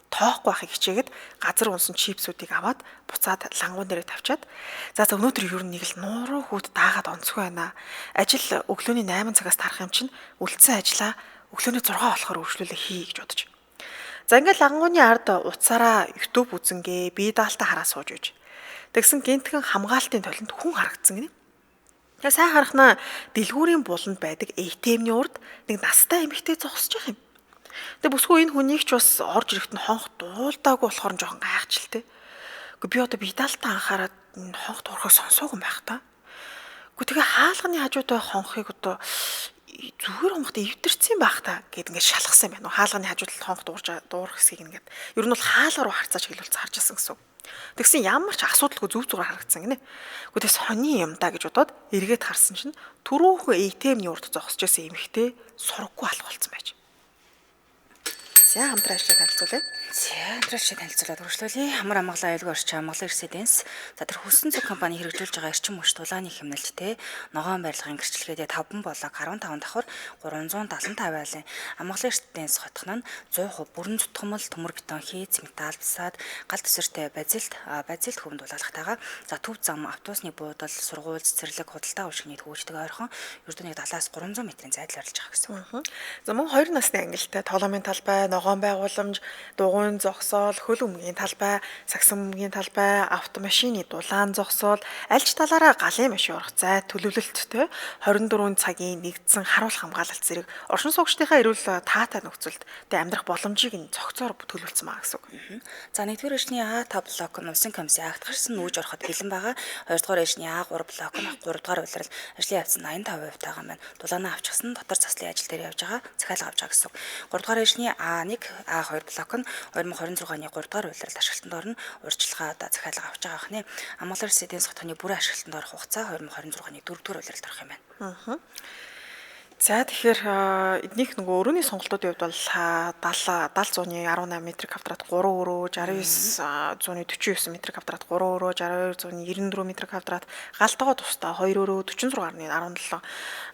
тоохгүй байхыг хичээгээд газар унсан чипсүүдийг аваад буцаад лангуун дээрээ тавьчаад за өнөөдөр ер нь нэг л нууруу хүүт даагаад онцгүй байна. Ажил өглөөний 8 цагаас тарах юм чинь үлдсэн ажлаа өглөөний 6 болохоор үргэлжлүүлээ хий гэж бодож. За ингээд лангууны ард утсаараа YouTube үзэнгээ бие даалтаа хараа сууж үйж. Тэгсэн гинтхэн хамгаалтын толинд хүн харагдсан гинэ. Тэгээ сайн харахнаа дэлгүүрийн буланд байдаг ATM-ний урд нэг настай эмэгтэй зогсож байгаа юм. Тэгээ бүсгүй энэ хүнийг ч бас орж ирэхэд нь хонх дуулдаагүй болохоор нь жоохон гайхчихлээ. Үгүй би одоо бие даалтаа анхаарад хонх дуурахыг сонсоогүй юм байх та. Үгүй тэгээ хаалганы хажууд байх хонхыг одоо зүгээр хонхт эвдэрсэн байх та гэд ингээд шалгасан юм байна. Хаалганы хажууд талд хонх дуурах хэсгийг ингээд ер нь бол хаалга руу харцааж хэлвэл харж ирсэн гэсэн. Тэгсэн ямар ч асуудалгүй зүв зүгээр харагдсан гинэ. Үгүй тэг сони юм да гэж бодоод эргээд харсан чинь түрүүхэн ATM-ний урд зогсож байсан эмэгтэй сурггүй алга болсон байж. За хамтран ажиллаж танилцуулъя. За хамтран ажиллаж танилцуулаад үргэлжлүүлье. Амар амгалан аюулгүй орчин амгалан резиденс. За тэр Хүссэн зүг компани хэрэгжүүлж байгаа эрчим хүч тулааны хэмнэлттэй ногоон барилгын гэрчлэгээдээ 5 болог 15 давхар 375 айлын амгалан резиденс хотхон нь 100% бүрэн зүтгмэл төмөр бетон хийц металл фасад гал төсөртэй базилт хөвөнд тулгаалгатайгаа. За төв зам автобусны буудал сургууль цэцэрлэг худалдаа үйлчилгээний төвчдөг ойрхон ердөө нэг 70-аас 300 метрийн зайд л орилж байгаа гэсэн. За мөн 2 насны ангилтай тоглоомын талбай, ногоон ногоон байгууламж, дугуйн зогсоол, хөл өмгийн талбай, сагсан өмгийн талбай, автомашины дулаан зогсоол, альж талаараа галын машин орох зай төлөвлөлттэй 24 цагийн нэгдсэн харуулах хамгаалалт зэрэг оршин суугчдынхаа эрүүл таатай нөхцөлд тэ амьдрах боломжийг нь цогцоор төлөвлөсөн байгаа гэсэн үг. За 1-р ээлжний А5 блок нь улсын комиссийн акт гарсан нүүж ороход бэлэн байгаа. 2-р ээлжний А3 блок нь 3-р улирал ажлын явц 85% байгаа юм байна. Дулаанаа авчихсан дотор заслын ажил дээр явж байгаа, захиалга авч байгаа гэсэн үг. 3-р ээлжний А1, А2 блок нь 2026 оны 3-р улиралд ашиглалтанд орно. Урьдчилгаа одоо захиалга авч байгаа хнэ. Амгалан резиденс хотооны бүрэн ашиглалтанд орох хугацаа 2026 оны 4-р улиралд орох юм байна. За тэгэхээр эднийх нөгөө өрөөний сонголтуудын хувьд бол 70 70.18 м квадрат 3 өрөө, 69.49 м квадрат 3 өрөө, 62.94 м квадрат галтгоо тусдаа 2 өрөө, 46.17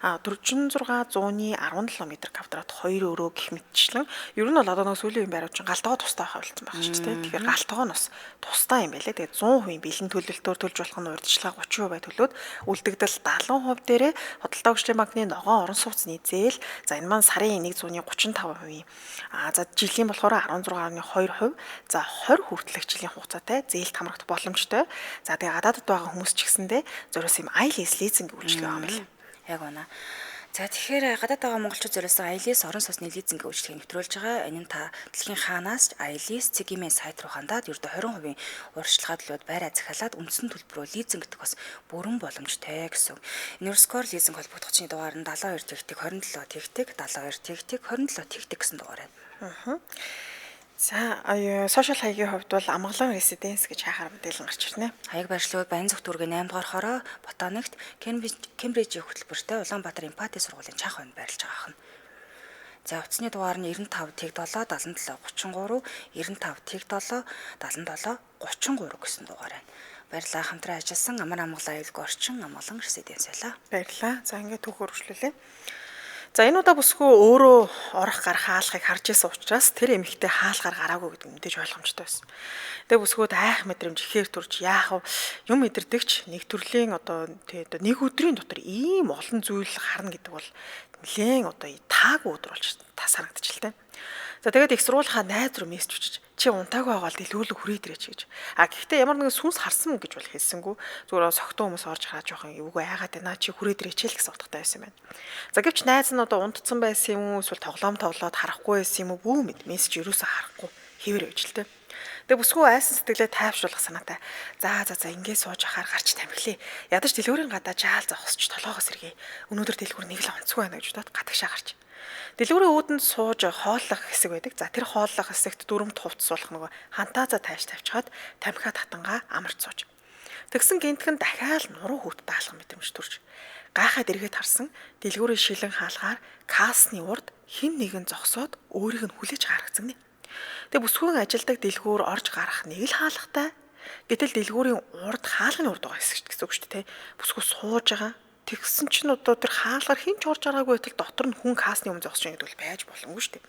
46.17 м квадрат 2 өрөө гэх мэтчлэн ер нь бол одоо нөгөө сүүлийн үеийн байрууд чинь галтгоо тусдаа байх болцсон байх шүү дээ. Тэгэхээр галтгоо нь бас тусдаа юм байлээ. Тэгээд 100% бэлэн төлөлтөөр төлж болох нь урьдчилгаа 30% төлөөд үлдэгдэл 70% дээрээ худалдаа хөгжлийн банкны ногоон орон сууцны зээл, за энэ маань сарын 135%, за жилийн болохоор 16.2%, за 20 хүртэлх жилийн хугацаатай зээлд хамрагдах боломжтой. За тэгээ гадаадд байгаа хүмүүс ч гэсэндээ зориулсан юм IELTS лизинг үйлчилгээ байгаа юм байна. Яг байна. За тэгэхээр гадаад байгаа монголчууд зориулсан IELTS орон сууцны лизинг үйлчилгээг нэвтрүүлж байгаа. Энэ нь та дэлхийн хаанаас IELTS цэгийн сайт руу хандаад ердөө 20% урьдчилгаа төлөөд байраа захиалаад үндсэн төлбөрөөр лизинг гэдэг бас бүрэн боломжтой гэсэн. Энерскор лизинг холбогдох хүчний дугаар нь 72 тэгтэг 27 тэгтэг 72 тэгтэг 27 тэгтэг гэсэн дугаар байна. За сошиал хаягийн хувьд бол Амгалан резиденс гэж хайхаар мэдээлэл гарч ирнэ. Хаяг байршлууд Баянзөх дүүргийн 8 дугаар хороо Ботаникт Кембрижийн хөтөлбөртэй Улаанбаатар эмпати сургуулийн чанх хонд байрлаж байгаа хна. За утасны дугаар нь 95 тэг 7 77 33 95 тэг 7 77 33 гэсэн дугаар байна. Баярлалаа, хамтран ажилласан Амар амгалан аюулгүй орчин Амгалан резиденс байлаа. Баярлалаа. За ингээд түүх өргөжлүүлээ. За энэ удаа бүсгүй өөрөө орох гарах хаалхыг харж исэн учраас тэр эмэгтэй хаалгаар гараагүй гэдэг мэдээж ойлгомжтой байсан. Тэгээ бүсгүйд айх мэдрэмж ихээр төрж яах вэ? Юм мэдэрдэгч нэг төрлийн одоо тий одоо нэг өдрийн дотор ийм олон зүйл харна гэдэг бол нэлээн одоо таагүй өдөр болж та санагдчихлээ. За тэгээд их сургуулийнхаа найз руу мессеж өчөж чи унтаагүй байгаа бол дэлгүүрлэг хүрээ дээрээ гэж. А гэхдээ ямар нэгэн сүнс харсан гэж бол хэлсэнгүү. Зүгээр согтун хүмүүс орж хараа жоохон эвгүй айгаад байна. Чи хүрээ дээрээ чил гэсэн утгатай байсан юм байна. За гэвч найз нь одоо унтцсан байсан юм уу эсвэл тоглоом тоглоод харахгүй байсан юм уу бүү мэд мессеж ерөөсөө харахгүй хэвээр байж л тээ. Тэгээ бүсгүй айсан сэтгэлээ тайвшруулах санаатай. За за за ингэ сууж ахаар гарч тамхилээ. Ядаж дэлгүүрийн гадаа жаал зогсож толгоогоос эргээ. Өнөөдөр дэлгүүр нэг л онцгүй байна гэж бодоод гадагшаа гарч. Дэлгүүрийн үүдэнд сууж хооллох хэсэг байдаг. За тэр хооллох хэсэгт дөрөв хувцас болох нөгөө хантааза тайж тавьчихад тамхиа татангаа амарч сууж. Тэгсэн гинтгэн дахиад нуруу хүүт даалган мэдрэмж төрж. Гайхаад эргээд харсан дэлгүүрийн шилэн хаалгаар кассны урд хэн нэгэн зогсоод өөрийг нь хүлээж гаргацсан нэ. Тэгээ бүсгүйн ажилдаг дэлгүүр орж гарах нэг л хаалгатай. Гэтэл дэлгүүрийн урд хаалганы урд байгаа хэсэг гэсэн үг шүү дээ. Бүсгүй сууж байгаа. Тэгсэн чинь одоо тэр хаалгаар хэн ч орж гараагүй байтал дотор нь хүн кассны өмнө зогсож байгаа гэдэг бол байж боломгүй шүү дээ.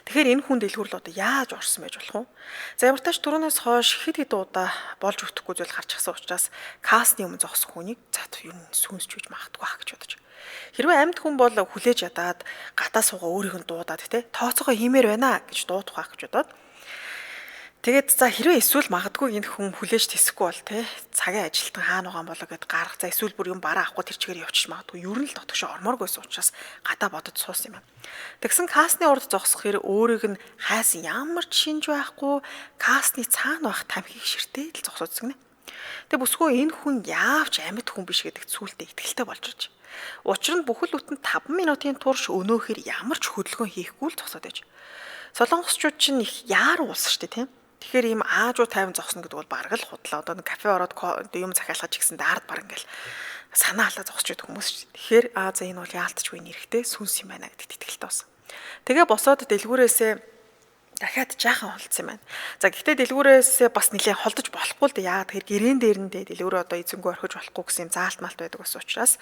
Тэгэхээр энэ хүн дэлгүүр л одоо яаж орсон байж болох вэ? За ямар тач түрүүнээс хойш хэд хэд удаа болж өгөхгүй зүйл гарч ирсэн учраас кассны өмнө зогсох хүнийг за ер нь сүнсч үж магадгүй ах гэж бодож. Хэрвээ амьд хүн бол хүлээж ядаад гадаа суугаа өөрийг нь дуудаад те тооцоогоо хиймээр байна гэж дуудах байх гэж бодоод. Тэгээд за хэрвээ эсвэл магадгүй энэ хүн хүлээж тэсэхгүй бол те цагийн ажилтан хаана байгаа болоо гэд гарах. За эсвэл бүр юм бараа авахгүй тэр чигээр явчих магадгүй. Ер нь л дотгошоо ормооргүйсэн учраас гадаа бодод суусан юм байна. Тэгсэн кассны урд зогсох хэрэг өөрийг нь хайсан ямар ч шинж байхгүй кассны цаана байх тамхиг ширтээ л зогсоодсон гинэ. Тэг бүсгүй энэ хүн яавч амьд хүн биш гэдэг зүйлдээ итгэлтэй болж ирж. Учир нь бүхэл бүтэн 5 минутын турш өнөөхөр ямар ч хөдөлгөөн хийхгүй л зогсоод байж. Солонгосчууд чинь их яар уулсан шүү дээ тийм. Тэгэхээр ийм аажуу тайван зогсно гэдэг бол бараг л худлаа. Одоо нэг кафе ороод юм захиалгаж гисэн даард баг ингээл санаа алдаа зогсож байдаг хүмүүс шүү дээ. Тэгэхээр аа за энэ бол яалтчгүй нэрхтээ сүнс юм байна гэдэгт итгэлтэй болсон. Тэгээ босоод дэлгүүрээсээ дахиад жаахан холдсон юм байна. За гэхдээ дэлгүүрээсээ бас нэлээд холдож болохгүй л дээ. Яагаад тэгэхээр гэрээн дээр нь дэлгүүрээ одоо эзэнгүү орхиж болохгүй гэсэн юм заалт малт байдаг бас учраас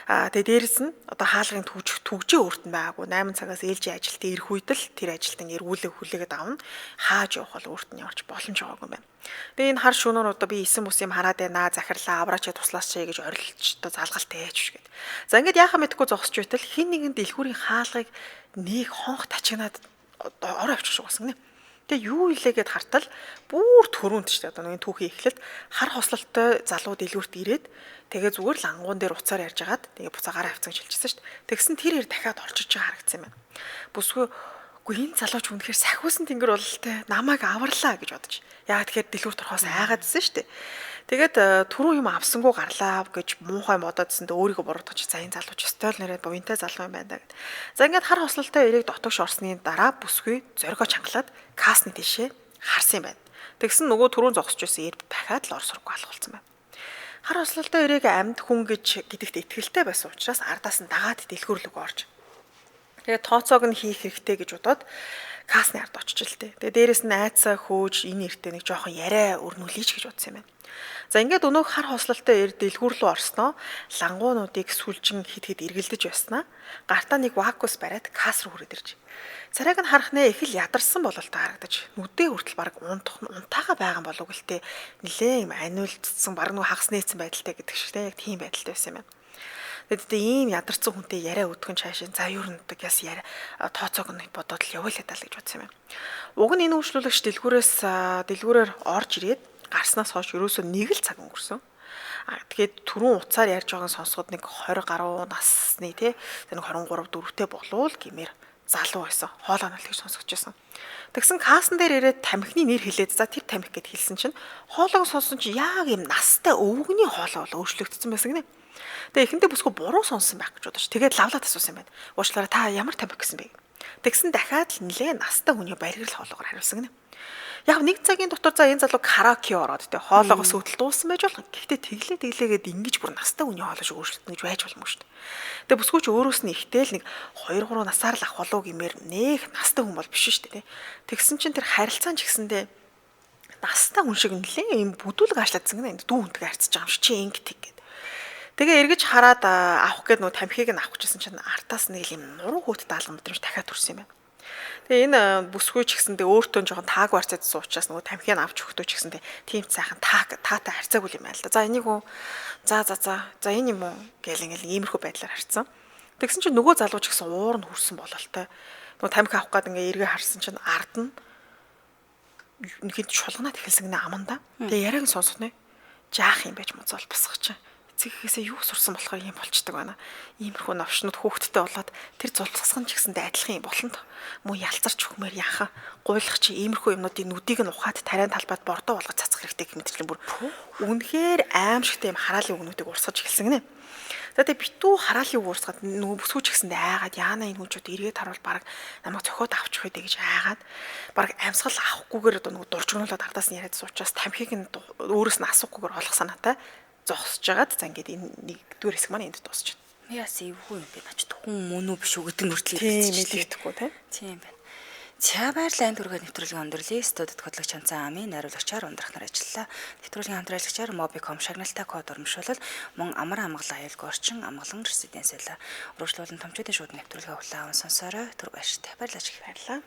тэгээ дээрэс нь одоо хаалгын түгжээ өөрт нь байгаагүй 8 цагаас ээлжийн ажилтан ирэх үед л тэр ажилтан эргүүлээ хүлээгээд авна. Хааж явах бол өөрт нь ямарч боломж байгаагүй юм байна. Тэгээ энэ хар шүүнээр одоо би исэн бүс юм хараад байна. Захирлаа авраач туслаач гэж орилж одоо залгалтай ээж гээд. За ингээд яхаа мэдхгүй зогсож байтал хин нэгэн дэлгүүрийн хаалгыг нэг хонх тачигнаад Ороо авчих шиг болсон гинэ. Тэгээ юу илээ гэд хартал бүр төрөнд ч одоо нэг түүхийн эхлэлд хар хослолтой залуу дэлгүүрт ирээд тэгээ зүгээр лангуун дээр уцаар ярьж агаад тэгээ буцаа гараа авцсан гэж хэлчихсэн шүү дээ. Тэгсэн тэр ир дахиад орж иж байгаа харагдсан юм байна. Бүсгүй үгүй энэ залууч үнэхээр сахиусан тэнгэр бололтой намайг аварлаа гэж бодож. Яагаад тэгэхээр дэлгүүрт орохоос айгаадсэн шүү дээ. Тэгээд түрүү юм авсангүй гарлаа гэж муухай бодоодсэн дэ өөрийгөө буруутгаж за энэ залууч ёстой л нэрээ буянтай залуу юм байна да гэд. За ингээд хар хослолтой эрийг дотогш орсны дараа бүсгүй зоригоо чангалаад кассны тийшээ харсан юм байна. Тэгсэн нөгөө түрүүн зогсож байсан эр дахиад л ор сургуу алах болсон байна. Хар хослолтой эрээг амьд хүн гэж гэдэгт итгэлтэй байсан учраас ардаас нь дагаад дэлгүүр лүг орж. Тэгээ тооцоог нь хийх хэрэгтэй гэж бодоод кассны ард очиж л дээ. Тэгээ дээрэс нь айцаа хөөж энэ эртээ нэг жоохон яриа өрнүүлээч гэж бодсон юм байна. За ингээд өнөөх хар хослолтой эр дэлгүүр рүү орсноо лангуунуудыг сүлжин хит хит эргэлдэж байснаа гартаа нэг вакуус бариад касс руу хүрээд ирж. Царайг нь харах нэ их л ядарсан бололтой харагдаж нүдээ хүртэл баг унтах унтаага байгаа болов гэлтэй нилээ юм аниулдсан баг нү хагас нээсэн байдалтай гэдэг шиг те яг тийм байдалтай байсан юм байна. Тэгээд ийм ядарсан хүнтэй яриа өдгөн цаашаа за юу нэг яс яриа тооцоог нь бодоод л явуулаа даа л гэж бодсон юм байна. Уг нь энэ үйлчлүүлэгч дэлгүүрээс дэлгүүрээр орж ирээд гарснаас хойш ерөөсөө нэг л цаг өнгөрсөн. Тэгээд түрүүн уцаар ярьж байгааг сонсоход нэг 20 гаруй насны тий нэг 23 4-тэй болвол гэмээр залуу байсан. Хоолой нь л гэж сонсогдож байсан. Тэгсэн кассан дээр ирээд тамхины нэр хэлээд за тэр тамхи гэд хэлсэн чинь хоолойг сонсон чи яг юм настай өвгөний хоолой бол өөрчлөгдсөн байсан гинэ. Тэгээ эхэндээ бүсгүй буруу сонсон байх гэж бодож. Тэгээд лавлаад асуусан юм байна. Уучлаарай та ямар тамхи гэсэн бэ? Тэгсэн дахиад л нэлээ настай хүний бариграл хоолоогоор хариулсан гинэ. Яг нэг цагийн дотор за энэ залуу караоке ороод тэ хоолоогоос хөдөл дуусан байж болох. Гэхдээ тэглээ тэглээгээд ингэж бүр настай хүний хоолой шиг өөрчлөлтөн гэж байж боломгүй шүү дээ. Тэгээ бүсгүй ч өөрөөс нь ихтэй л нэг 2 3 насаар л ах болов гэмээр нэх настай хүн бол биш шүү дээ. Тэгсэн чинь тэр харилцаан ч гэсэндээ настай хүн шиг нэлээ юм бүдүүлэг аашлаадсан гинэ. Дүү хүнтэйг харьцаж байгаа юм шиг чи ингэ тэг гэд. Тэгээ эргэж хараад авах гээд нөө тамхиг нь авах гэжсэн чинь артаас нэг юм нуруу хөт даалган мэдрэмж дахиад төрсөн юм байна. Тэгээ энэ бүсгүй ч гэсэндээ өөртөө жоохон таагүй харьцаадсан учраас нөгөө тамхиг нь авч өгөхдөө ч гэсэндээ тийм сайхан таатай харьцаагүй юм байна л да. За энийг үү? За за за. За энэ юм уу? Гэл ингээл иймэрхүү байдлаар харьцсан. Тэгсэн чинь нөгөө залуу ч гэсэн уур нь хүрсэн бололтой. Нөгөө тамхи авах гээд ингээ эргээ харсан чинь ард нь хэд шулганаад эхэлсэн гинэ аманда. Тэгээ яриаг нь сонсох нэ. Жаах юм байж муцал босгох чинь. Эцэг эхээсээ юу сурсан болохоор ийм болчдөг байна. Иймэрхүү новшнууд хүүхдтэй болоод тэр зулцгасан ч гэсэндээ адилхан юм болно. Мөн ялцарч өгмөр яхан гуйлах чи иймэрхүү юмнуудын нүдийг нь ухаад тариан талбайд бордоо болгож цацах хэрэгтэй гэх мэтчлэн бүр үнэхээр аимшигтай юм хараалын үгнүүдийг урсгаж эхэлсэн гинэ. За тэгээ битүү хараалын үг урсгаад нөгөө бүсгүй ч гэсэндээ айгаад яана энэ хүүчүүд эргээд харуул баг намайг цохиод авчих үү гэж айгаад баг амьсгал авахгүйгээр одоо нөгөө дуржигнуулаад ардаас нь яриад суучаас тамхиг нь өөрөөс нь асуухгүйгээр олох санаатай зогсож байгаад за ингээд энэ нэгдүгээр хэсэг маань энд дуусч байна. Яас эвгүй юм бэ? Нач хүн мөн үү биш үү гэдэг нь хүртэл хэлчихлээ тийм. Тийм байна. За баярлалаа энэ түргээр нэвтрүүлгийн өндөрлөе. Студид хөтлөгч Чанцан Амын найруулагчаар ундрах нар ажиллалаа. Нэвтрүүлгийн хамтрагчаар Mobicom шагналтай код урамшуулал мөн амар амгалан аюулгүй орчин амгалан резиденс байлаа. Үргэлжлүүлэн томчуудын шууд нэвтрүүлгээ хүлээн аван сонсоорой. Түр баяртай. Баярлалаа. Баярлалаа.